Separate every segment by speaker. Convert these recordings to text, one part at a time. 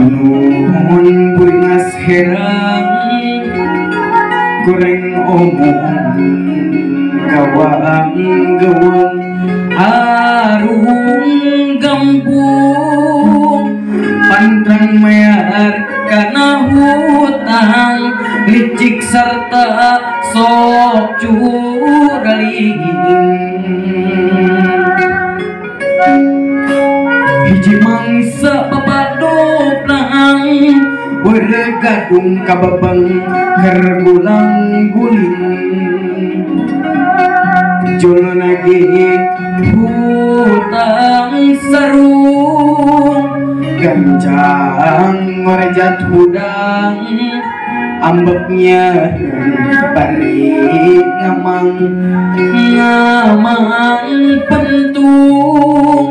Speaker 1: Panuhun buringas herang goreng omong gawang gawang arung gambung pantrang mayar kana hutang licik serta sok curaling hiji mangsa bapak doplang bergadung kababang kergulang guling jono nage hutang sarung gancang ngorejat hudang ambeknya bari ngamang ngamang pentung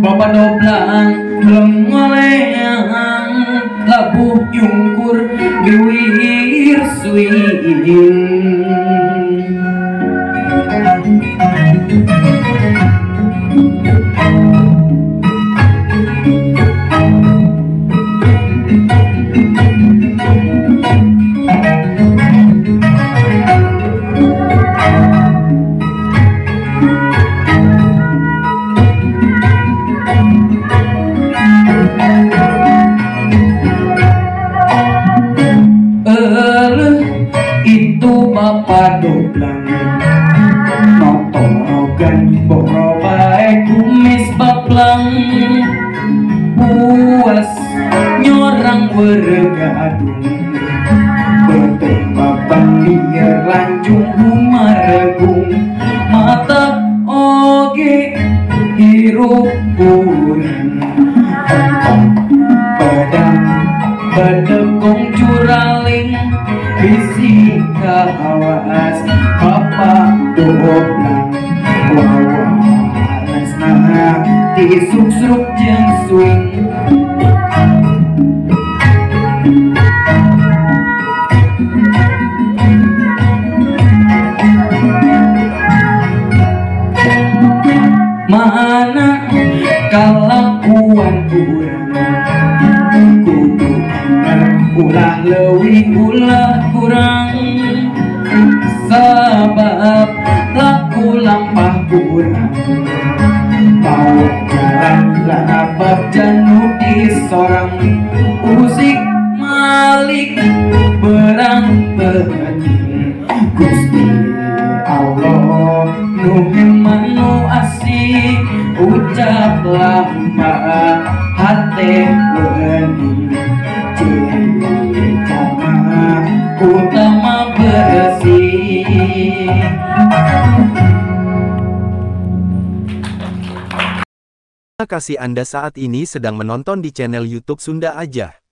Speaker 1: bapak doblang lengoleang labuh nyungkur giwir suing. Itu bapak doblang notorogan boro bae kumis baplang puas nyorang weregadung beuteung babang lieur lanjung humaregung mata oge hirup urang entong pedang bedegong curaling bisi kawas bapak doblang wawaresna tisuksruk jeung swing. Mana kalakuan urang kudu bener ulah leuwih ulah kurang sabab laku lampah kurang pawajaran lanabab janu disorang usik malik berang penting Gusti Allah nu heman nu asih ucap lampah hate wening ciri cama utama bersih.
Speaker 2: Terima kasih Anda saat ini sedang menonton di channel YouTube Sunda Aja.